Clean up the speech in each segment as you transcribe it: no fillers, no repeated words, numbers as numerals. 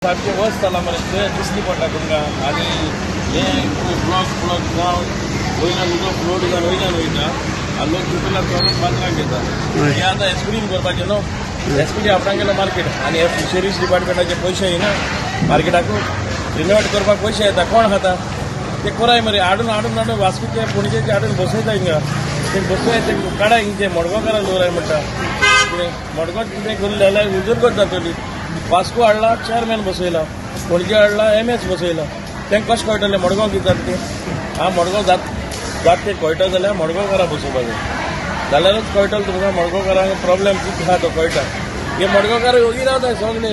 सारकें वस जाला मरे, थंय दिसली पडटा तुमकां. आनी हे ब्लॉक ब्लॉक जावन वयल्यान उदक फ्लोट जावन वयल्यान वयता आनी लोक चिखलान चलून बाजारांक येता. हे आतां एसपीडीन करपाचें न्हू. एसपीडी आपणागेलो मार्केट आनी हे फिशरीज डिपार्टमेंटाचे पयशे येना. मार्केटाकू रिनोवेट करपाक पयशे येता, कोण खाता ते कोराय मरे. हाडून हाडून हाडून वास्कोचे, पणजेचे हाडून बसयता हिंगा. ते बसय, ते काडा हिंगचे मडगांवकारांक दवराय म्हणटा. कितें मडगांव कितें करून जाल्यार उदरगत जातली. वास्को हाडला, चेअरमॅन बसयला. पणजे हाडला, एमएस बसयला. तांकां कशें कळटलें मडगांव कितें जाता तें? आं, मडगांव जात जात तें कळटा जाल्यार मडगांवकारां बसोवपा जाय, जाल्यारूच कळटलें तुमकां मडगांवकारांक प्रॉब्लेम कितें आहा तो कळटा. हे मडगांवकार ओगी रावता सगळे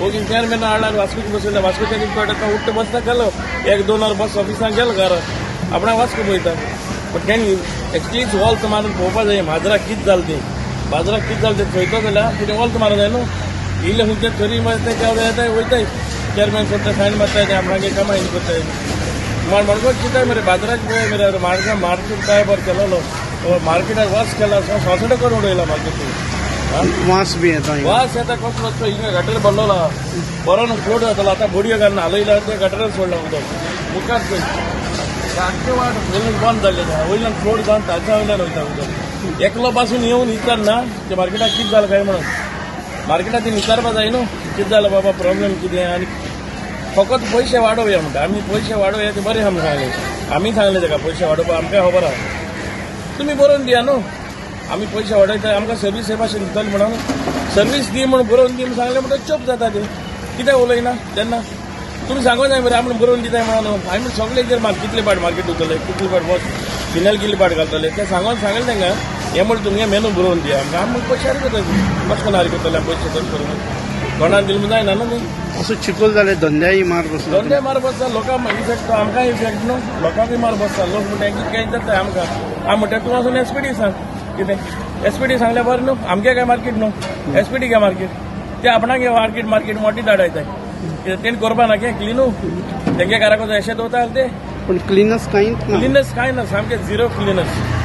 ओगी. चेअरमॅन हाडला, वास्कोच बसयला. वास्कोच्या कितें कळटा? तो उठ्ठा बसता, गेलो एक दोन वर बस ऑफिसांत, गेलो घरा, आपणाक वास्को पळयता. पण तेणी एटलीस्ट वॉल्त मारून पळोवपा जाय माजराक कितें जालें तें. बाजाराक कितें जालें तें पळयतो जाल्यार कितें वॉल्त मारूं जाय न्हू. इल्लें खंयचे तरी मागीर ते केन्ना येताय वयताय, चेअरमॅन सोडटा, सायन मारताय, ते आपणागे कामां हें करताय. मडगांव चिंताय मरे, बाजाराक पळय मरे. मार्केट मार्केट काय बरें केलोलो, मार्केटाक वास केला, सोसडे करून उडयला मार्केट. वास बी येता हिंगा. वास येता कसलो तो. हिंगा गटर भरलेलो आहा, बरो फ्लोट जातालो. आतां बोडयो घालून हालयला, ते गटरान सोडला उदक. मुखार पळय, सारकें वाट वयल्यान बंद जाल्लें आहा. वयल्यान फ्लोट जावन ताच्या वयल्यान वयता उदक. एकलो पासून येवन विचारना ते मार्केटाक कितें जालें काय म्हणून. मार्केटाक ते विचारपा जाय न्हू, कितें जालें बाबा, प्रॉब्लेम कितें. आनी फकत पयशे वाडोवया म्हणटा. आमी पयशे वाडोवया ते बरें आमकां सांगलें. आमी सांगलें ताका पयशे वाडोवपा आमकां खबर आहा, तुमी बरोवन दिया न्हू. आमी पयशे वाडयता, आमकां सर्वीस हे भाशेन दितले म्हणून, सर्वीस दी म्हणून बरोवन दी म्हणून सांगलें म्हणटकीर चूप जाता ते. कित्याक उलयना तेन्ना? तुमी सांगो जाय मरे आमी बरोवन दिताय म्हणून. आमी सगळे जर कितले पाट मार्केट उरतले, कितले पाट बस फिनायल कितले पाट घालतले ते सांगोन सांगलें तांकां. हें म्हणून तुमगे मेनू बरोवन दिया आमकां, आमी पयशे हारी करतले. कशें करून हारी करतले पयशे? तशें करून कोणाक दिले म्हूण जायना न्हू ती. असो चिखोल जाले, धंद्याय मार बसला. धंदे मार बसता लोकांक इफेक्ट, आमकां इफेक्ट न्हू, लोकांकूय मार बसता. लोक म्हणटा कितें काय जाता आमकां. आमी म्हणटा तूं वचून एसपीडी सांग कितें. एसपीडी सांगल्यार बरें न्हू. आमगे काय मार्केट न्हू, एसपीडी काय मार्केट. ते आपणाक मार्केट मार्केट मोठी धाडायताय. कितें तेणी करपा ना के क्लिनू? तेंगे घराक एशें दवरता ते. पण क्लिनस कांयच ना. क्लिनस कांय ना, सामकें झिरो क्लिनस.